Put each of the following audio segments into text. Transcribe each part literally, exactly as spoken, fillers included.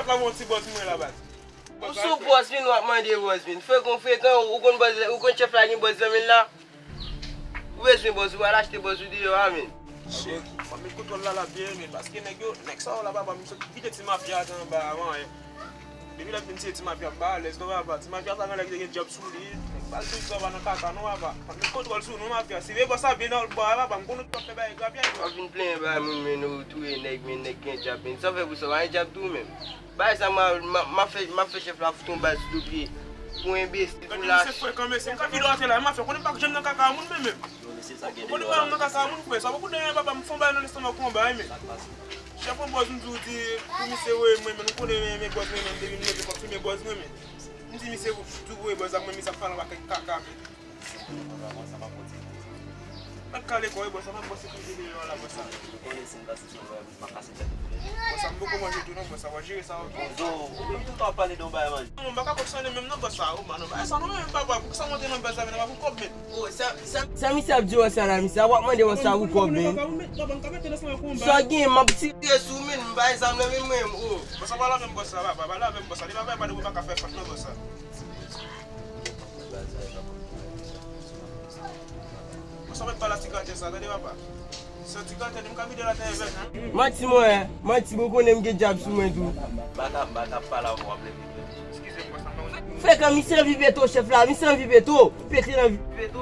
Kòman yon ti bòz mwen la, baz? Ou sou bòz vin, w ap mande bòz vin. Frekan, frekan, ou konn bòz, ou konn chèf la gen bòz nan men l la? Ou bezwen bòz, ou al achte bòz ou deyò a, men. Fò m met kontwòl la, la byen, men, paske nèg yo, nèg sa yo la, papa, m sot kite ti mafya a anba avan, en. Depi lè m vin, se ti mafya m pa alèz non, papa. Ti mafya sa gen lè ki te gen djòb sou li. Nèg pa al sou sa, pa nan kaka non, papa. Fò m met kontwòl sou nou, mafya. Si vye bòs la byen nan bò a, papa, m konn ou t ap fè bagay grapyay. W ap vin plenyen ba moun, men nou touye nèg, men nèg gen djab, men sa w fè pou sa, w pa gen djab tou, menm. Bagay sa, m a, m a, m ap fè, m ap fè chèf la fout yon bal sou do pye pou enbesil, pou lach. Gade misye frekan, mesye. M ka vide w atè la, mafya. Konnen m pa janm nan kaka moun, menm, menm. Yo, mesye, sa gen deyò la. Ou konnen pa nan kaka moun, frè. Sa poko de anyen, papa, m fè yon bagay nan lestomak ou anba, wi, men. Sa k pase? Chèf, yon bòz, m di w di, pou misye voye mwen, men nou konnen, men, men bòz mwen, men m te vin leve kòb sou men bòz mwen, men. M di misye, tou voye bòz ak mwen, misye ap pale yon pakèt kaka, men. Mèt kale kò, wi, bòz, sa pa bòz sekirite deyò la, bòz sa. Ou konnen si m pase sou mwen, m ap kase tèt ou tou lè de. Bòz sa, m poko manje tou non, bòz sa, w a jere sa, ok? Bonjou, ou menm tout tan w ap pale de yon bagay, man. Non, m pa ka fonksyone menm non, bòs la. O, man, non, bagay sa nou menm pa bò. Poukisa w monte nan bèz la, men nan pa pou kòb, men? O, sa, sa, sa misye ap di w sa la, misye ap mande bòs la pou kòb, men. Sa w gen, m ap tire sou, men, m pa zam nan men mwen, o. Bòs la, pale avè m, bòs la, papa, pale avè m, bòs la. Li pa fè, pa de ou pa ka fè fòt non, bòs la. Bòs la, mèt pale a ti gratè sa, tande, papa. Se yon ti gratè, li m ka vide l atè avè l. Manti mwen, manti, bon, konnen m gen djab sou mwen tou. M pa ka, m pa ka pale avè w ap leve. Eskize m, bòs la, m pa konn. Frekan, misye anvi pete w, chèf la, misye anvi pete w. Pete l anvi pete w.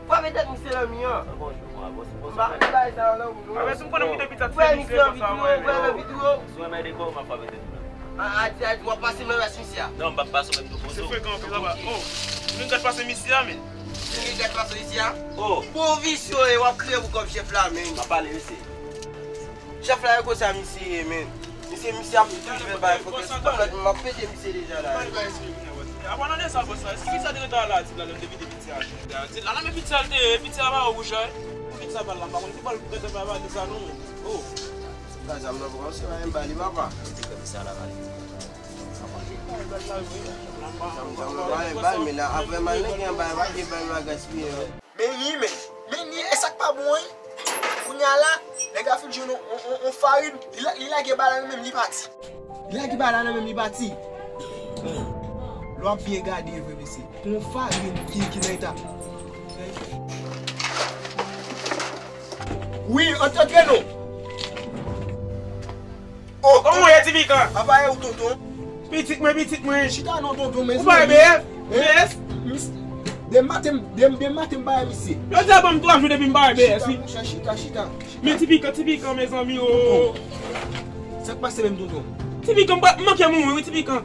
Frape tèt misye nan mi an. M pa konn bagay sa yo nan ou non. Avè si m konnen m kite pita ti misye konsa, mwen, mwen, mwen. Si w renmen de kò, m ap frape tèt ou. A, a di, a di, w ap pase m nan rès misye a. Non, m p ap pase w menm tou, poze w. Se frekan anpil, papa. O, ou gen gad pase misye a, men. Ou gen gad pase misye a? O. Bon visye w ye, w ap kriye pou kòb chèf la, men. M ap pale, mesye. Chèf la, e konsa misye ye, men. Misye, misye ap toujou fè bagay, fòk espòt la, m ap pete misye deja la. Abandone sa, bòs la. Eske sa te rete la, di la, lè m te kite piti a? Di la, nan men piti a, l te ye, piti a pa wouj la, wi. Pou vin sa bal la, m pa konn ki bal pou gade pa valiz la, non, men. O. Sa, sa m nan pran, se pa yon bal, li papa. Mete kòmisa la, valiz. Sa m, sa m nan pran yon bal, men la, apre mal, nèg gen bal, pa gen bal, pa gaspiye, non. Men li, men, men li, e sa k pa bon, wi. Kounye a la, nèg la fin jwenn on, on, on, on farin, li la, li lage bal la, li menm, li pati. Li lage bal la, li menm, li pati. Lè w ap byen gade, vre, mesye. Yon farin ki, ki nan eta. Wi, ant-, antre non. O, kòman w ye, Ti Pikan? Apa e ou, tonton? Pitit mwen, pitit mwen. Chita non, tonton, men. Ou pa B S? B S? Demen maten, demen, demen maten m pa wè misye. Yo di a ban m twa jou depi m pa wè B S, wi. Chita, monchè, chita, chita, chita. Men Ti Pikan, Ti Pikan, mezanmi, o. Tonton. Sa k pase menm, tonton? Ti Pikan, m pa, m manke mouri, wi, Ti Pikan.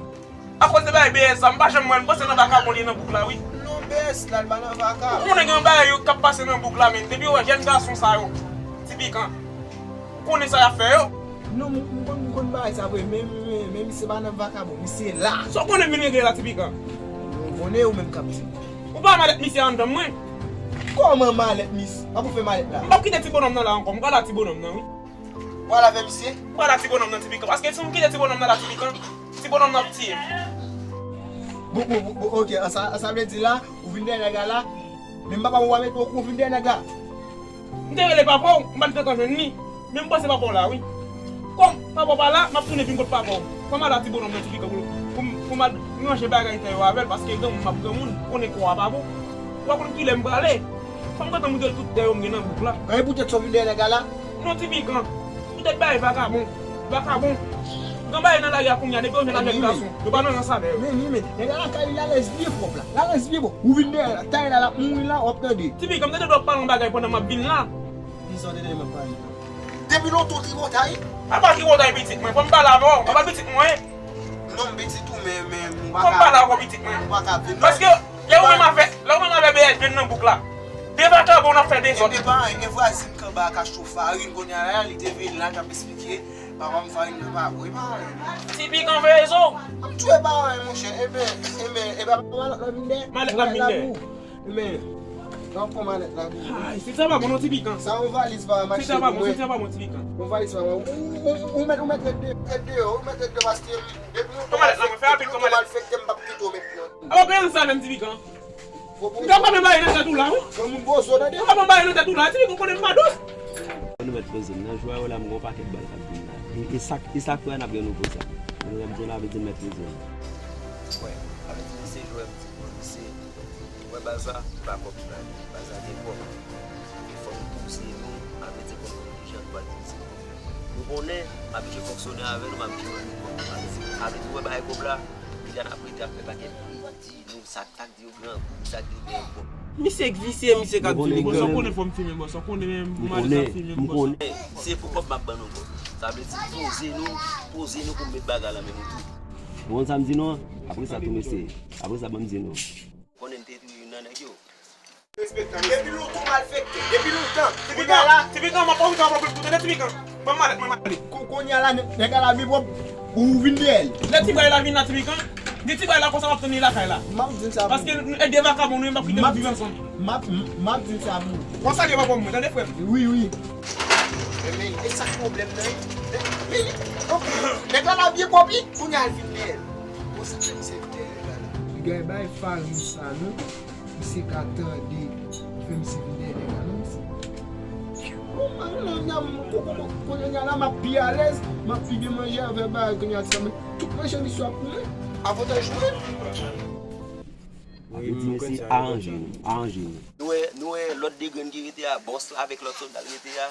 Akoz de bagay B S sa, m pa janm wè l, m panse nan vakabon li ye nan bouk la, wi. Non, B S la, l pa nan vakabon. Ou konnen gen yon bagay yo k ap pase nan bouk la, men depi w wè jèn gason sa yo, Ti Pikan, ou konnen sa y ap fè yo. Non, m, m konn, m konn bagay sa vre, men, men, men misye pa nan vakabon, misye la. Sa w konnen vin regle la, Ti Pikan? Ou konnen ou menm k ap di. Ou pa malèt misye anndan mwen. Kòman malèt misye? Pa pou fè malèt la. M p ap kite ti bonòm nan la ankò, m pral a ti bonòm nan, wi. Pral avè misye? Pral a ti bonòm nan, Ti Pikan. Paske si m kite ti bonòm nan la, Ti Pikan, ti bonòm nan ap tiye m. Bon, bon, bon, bon, ok, an sa, an sa vle di la, ou vin dèyè nèg la la, menm papa w pa mete w kou, ou vin dèyè nèg la. M te rele papa w, m pa t gentan jwenn li. Men m panse papa w la, wi. Kòm papa w pa la, m ap tounen vin kot papa w. Fò m al a ti bonòm nan, Ti Pikan, pou, pou, pou m al ranje bagay tè yo avè l, paske granmoun m ap granmoun, konnen kò a pa bon. Ou pa konn kilè m prale. Fò m gentan moutre l tout tè yo m gen nan bouk la. An, e poutèt sa w vin dèyè nèg la la? Non, Ti Pikan. Poutèt bagay vakabon. Vakabon. Gen bagay nan lari a kounye a, depi yo jwenn avèk gason, yo pa nan rans avè yo. Men, men, men, nèg la lakay li, l alèz byen pwòp la. L alèz byen bon. Ou vin dèyè la, tay la, l ap mouri la, w ap tande. Ti Pikan, m te tande w ap pale yon bagay pandan m ap vin la. Kisa w te tande m ap pale? Depi lontan w tripotay. Apa tripotay pitit mwen, fò m pale avè w. Apa pitit mwen? Non, m pitit ou, men, men, m pa ka. Fò m pale avè w, pitit mwen. M pa ka vin. Paske lè ou menm avè, lè ou menm avè B S jwenn nan bouk la. De vakabon n ap fè dezòd. Ebyen pa anyen, gen vwazin k anba a k achte w farin, kounye a la, li te vin la, l t ap esplike papa m farin nan pa bon, e pa anyen. Ti Pikan veye zo. M tou e pa anyen, monchè. Ebyen, ebyen, ebyen, malèt la vin dèyè. Malèt la vin dèyè. Men, nan pran malèt la pou ou. Ay, se sa pa bon non, Ti Pikan. Sa yon valiz pa mache pou mwen. Se sa pa bon, se sa pa bon, Ti Pikan. Yon valiz pa mwen. Ou, ou, ou, ou mèt, ou mèt ret de, ret deyò, ou mèt ret deyò paske depi yon malfektè m p ap kite w met non. Apa pran sa menm, Ti Pikan? Ou ka pa nan bagay nan tèt ou la, wi. Ou ka pa nan bagay nan tèt ou la, Ti Pikan, ou konnen m pa dous. Nou mèt poze m nan, jwè yo la, m gon pakèt bal k ap vin la. E, e sa, e sa k fè n ap gen nouvo zam. Mwen menm, Jona vle di mèt mizè. Wè, avèk misye jwe m di bon, misye, wè baz la, se pa kòb ki ba li, baz la gen kòb. E fòk nou poze nou, avèk di konn ki jan nou pral poze nou. Nou konnen, m abitye fonksyone avè nou, m abitye ban nou kòb. Avèk di, avèk di, wè bagay kòb la, piga n ap rete ap fè pakèt bri, di nou sa k tak di yo grangou, sa k di yo gen kòb. Misye k visye, misye k ap di li grangou. Bòs, ou konnen fò m fimen, bòs, ou konnen menm, m ale sa fimen, bòs. Se pou kòb m ap ban nou kòb. Sa vle di, poze nou, poze nou pou m met bagay la men nou tou. Ou konn sa m di nou an? Apre sa tou, mesye. Apre sa, ban m di nou. Konnen m te touye youn nan nèg yo. Depi lontan w malfektè, depi lontan. Ti pikan, ti pikan, mwen pa ou tan pou koute, ti pikan. Mwen malèt, mwen malèt. Kou-, kounye a la, nèg la la byen pwòp, ou vin dèyè l. Lè ti bay la vin la, ti pikan, gen ti bay la konsa w ap tann li lakay la. M ap di n sa pou. Paske nou, e de vakabon nou, m ap kite nou viv ansanm. M ap, m ap di n sa pou. Bon, salye papa mwen, tande frè m. Wi, wi. Men, men, e sa k pwoblèm nan, wi. Men, men, nèg la la byen pwòp, wi. Kounye a l vin dèyè l. Bon, sa k fè misye vin dèyè nèg la la? Piga bay farin sa, non. Misye ka tande, fè misye vin dèyè nèg la, non, misye. Bon, mwen, kounye a la, m ap pi alèz, m ap pi byen manje avè bagay, kounye a, sa, men tout manje misye ap pou mwen. Avantaj mwen. Avèk di mesye, aranje nou, aranje nou. Nou wè, nou wè lòt de grenn ki rete a, bòs la avèk lòt sòlda ki rete a.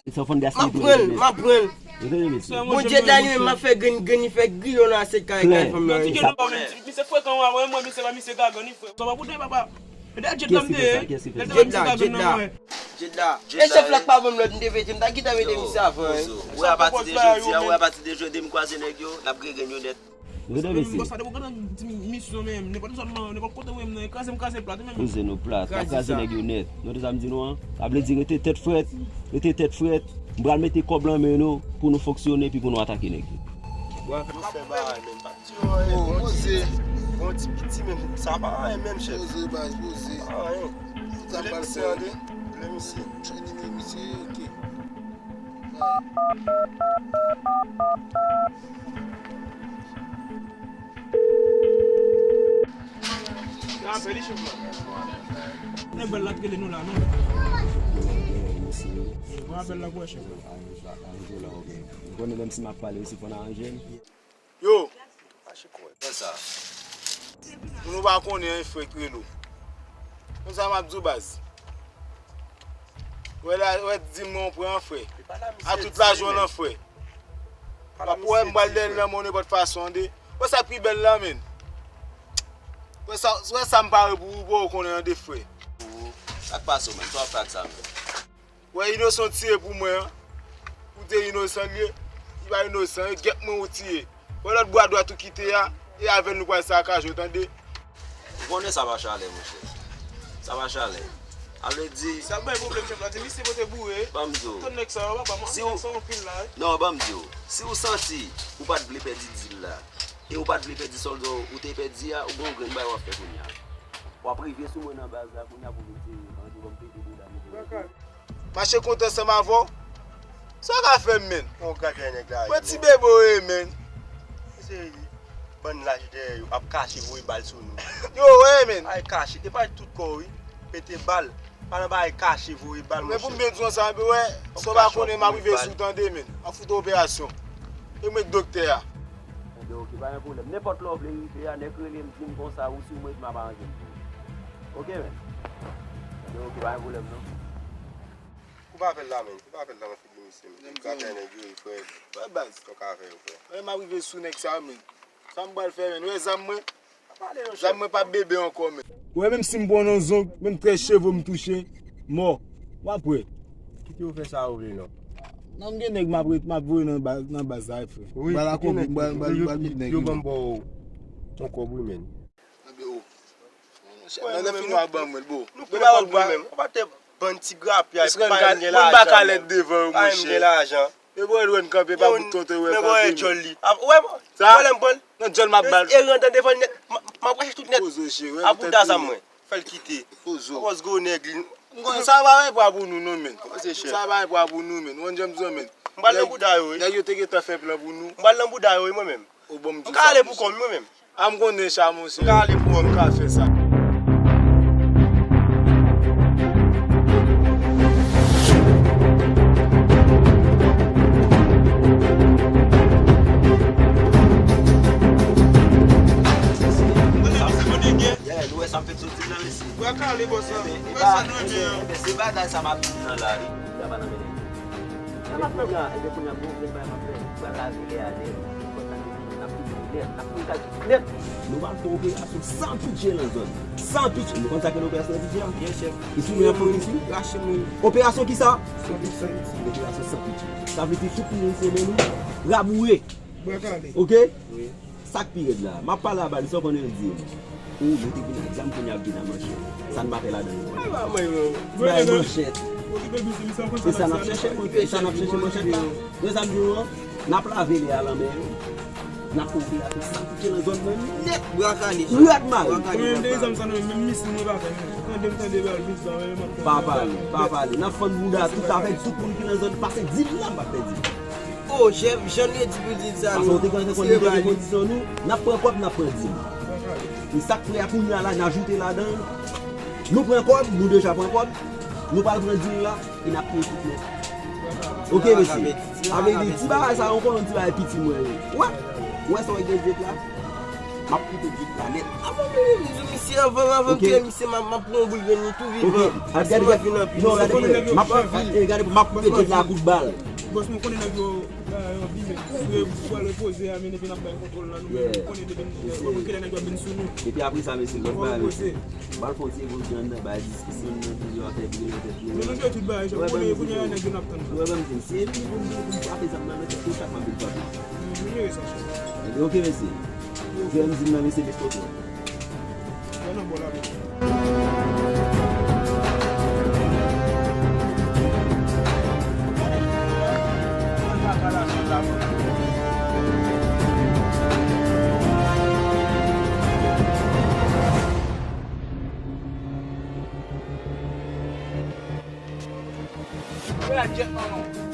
Sa w fann gaspiye tou. M ap pran l, m ap pran l. Bondye da li menm, m ap fè grenn, grenn li fè griyo nan asyèt kay, kay fanm nan. Misye frekan, wi, mwen, misye pa misye gagan, ni frè. Sa pa pou de papa. Dèyè Jed la m te ye. Jed la, Jed la. E chèf la k pa ban m lòd, m te vete, m ta gentan mete misye avan, wi. Ou wè apati de jodi a, ou wè apati de jodi m kwaze nèg yo, n ap gregen yo nèt. Rete mesye. Bòs la, depi w gentan di misyon menm, nenpòt zòn nan, nenpòt kote w ye m nan, kraze m kraze plat, menm. Kraze nou plat, n ap kraze nèg yo nèt. Nou te sa m di nou an, sa vle di rete tèt frèt, rete tèt frèt. M pral mete kòb lan men nou pou nou fonksyone epi pou nou atake nèg yo. Bon, fè bagay menm, pa di yo anyen. Poze. Bon ti piti menm, sa pa anyen menm, chèf. Poze, baz, poze. Pa anyen. Sa pral fè. Lè misye, misye, ok. Nèg bèl la t rele nou la, non? Mwen apèl la pou wè chèf la. Ou konnen menm si m ap pale osi fò n aranje l. Yo! Fè sa. Pou nou pa konnen anyen frè k rele w. Konn sa m ap di w baz. Wè la, wè di m non frè an frè. A tout lajounen an frè. W ap wè m pral dèyè l nan yon nenpòt fason de. Wè sa k pi bèl la menm. Wè sa, wè sa m pare pou ou, pou ou konnen an de frè. Sa k pase w menm? Sa w ap fè ak sa menm? Wè inosan w tiye pou mwen an. Ou te inosan l ye. Li pa inosan, e gèp mwen ou tiye. Wè lòt bra dwat ou kite a, e avè l nou pral sakaje w, tande? Ou konnen sa pa chalè, monchè. Sa pa chalè. A vle di. Sa bay pwoblèm, chèf la. Di misye pote boure. Ban m di w. Tout nèg sa yo, papa, mwen sa anpil la, wi. Non, ban m di w. Si w santi ou pa t vle pèdi dil la, e ou pa t vle pèdi sòlda w ou te pèdi a, ou gen yon grenn bagay w ap fè kounye a. W ap rive sou mwen nan baz la kounye a pou vin di, "Anto, ban m pete bouda nou." Mache kontan ansanm avè w. Sa w ka fè m, menn? Yon gad nèg la. Mwen ti bebe w ye, menn. Misye bann lach dèyè yo ap kache voye bal sou nou. Yo, wè, menn. Ay kache, e pa tout kò w, wi. Pete bal. Pa nan bagay kache voye bal, monchè. Men pou m byen di w sa, wè, sa w pa konnen m ap rive sou w tande, menn. M ap fout operasyon. E mwen k doktè a. Ebyen, oke, pa gen pwoblèm. Nenpòt lè w vle rive a, nèk rele m, di m konsa, ou si w mwen, m ap aranje m pou ou. Oke, menn. Ebyen, oke, pa gen pwoblèm, non. Koupe apèl la, menn. Koupe apèl la, mwen fini misye, menn. Gratè nèg yo, frè. Wè, baz. Tonk avè yo, frè. Wè, m ap rive sou nèg sa yo, menn. Sa m pral fè, menn. Wè zam mwen. Zam mwen pa bebe ankò, menn. Wè, menm si m pran nan zong, menm trèz cheve m touche, mò. W ap wè. Kite yo fè sa yo vle, non. Non, m gen nèg m ap ret, m ap voye nan baz, nan baz la, frè. Wi, m pral ak kòb, m pral, m pral, m pral met nèg yo. Yo ban m ba w yon kòb, wi, menn. Anben, o. Nan fini w ap ban mwen, bo. Nou pran kòb nou menm. Ou pa te bann ti grapyay, pa menm gen lajan. Pa menm gen lajan. E bò Edwen kanpe pa bout tonton wè kanpe. Nèg wè djòl li. A, wè, sa? Wè lè m pran l. Nan djòl m ap ba l. E rantre devan l nèt. M ap rache tout nèt. Pozo che, wè. A bouda sa mwen. Fè l kite. Pozo. Pòz gwo nèg li. M konnen sa pa yon pwa pou nou non, menn. Poze chèf. Sa pa yon pwa pou nou, menn. Ou konn jan m di w, menn. M pral nan bouda yo, wi. Nèg yo te gentan fè plan pou nou. M pral nan bouda yo, wi, mwen menm. Ou bon m di sa. M ka ale pou kò m, mwen menm. A m konnen sa, monchè. M ka ale pou kò m. M ka fè sa. Di m nan, mesye. Bra kale, bòs la. Ebyen, ebyen, ebyen, se bagay sa m ap di w nan la, wi. Sa pa nan mennen. Ebyen, kounye a, ebyen, kounye a, bon, se bagay m ap fè. Pral lave lè a nèt. Fòk n ap fini nèt, n ap fini kalkil nèt. Nou pral fè operasyon san pitye nan zòn. San pitye. Nou konn sa k rele operasyon san pitye a? Yes, chèf. Ki sou men an fokis, wi. Rache mwen. Operasyon ki sa? San pitye. Operasyon san pitye. Sa vle di tout moun se men nou. Raboure. Bra kale. Oke? Wi. Sa k pi rèd la, m ap pale a Balis, ou konnen l di m, o, yo te vin ak zam, kounye a ap vin ak manchèt. Sa n pa fè ladan l. Ay, ba mwen, yo. Ti bagay manchèt. E sa n ap chèche, e sa n ap chèche manchèt la. Yo, sa m di w an, n ap lave lè a lanmè yo. N ap fè operasyon san pitye nan zòn nan nèt. Bra kale. Rèd mare. Bra kale, papa. Konbyen de zam sa nan men, menm misil mwen pa fè. Tande m tande Balis la, men m ap... Pa pale, pa pale. N ap fann bouda tout avèk tout moun ki nan zòn, pase di m la, m ap pèdi. O, chèf, jan nou di pou di sa, nou tire bal. Paske w te gentan konn deja kondisyon nou, n ap pran kòb, n ap pran dim. E sa k fè a kounye a la, n ajoute ladan, nou pran kòb, nou deja pran kòb, nou pral pran dim la, e n ap peye tout nèt. Oke, mesye. Sa vle di, ti bagay sa, yon kolonn ti bagay piti mwen ye. Wè, wè sa w gen djèt la. M ap koupe djèt la nèt. Avan m di misye, avan, avan m touye misye, m ap, m ap pran yon boul grenn li tou vivan. Misye pa vin anpil. Non, gade, gade, m ap, gade, gade, m ap koupe djèt la a kout bal. Bòs, mwen konnen nèg yo, eh, yo anvi, men si yo pral repoze a, men epi n ap bay kontwòl la, nou menm, nou konnen depi n, depi kilè nèg yo ap vin sou nou. Epi apre sa, mesye, lòt bagay, mesye. M pral fè yon ti evolisyon anndan, bay diskisyon nan, toujou ap fè bri nan tèt nou. Men nou jere tout bagay, chèf. Ou konnen kounye a nèg yo n ap tann. Ou wè, ban m di, se li pou m, pou m frape zam nan nan tèt ou, chak m ap vin frape. Nou jere sa, chèf. Ebyen, oke, mesye. Jere m di m nan, mesye, bèt kote. Mwen nan bò la, mesye. Wè a djèt manman w.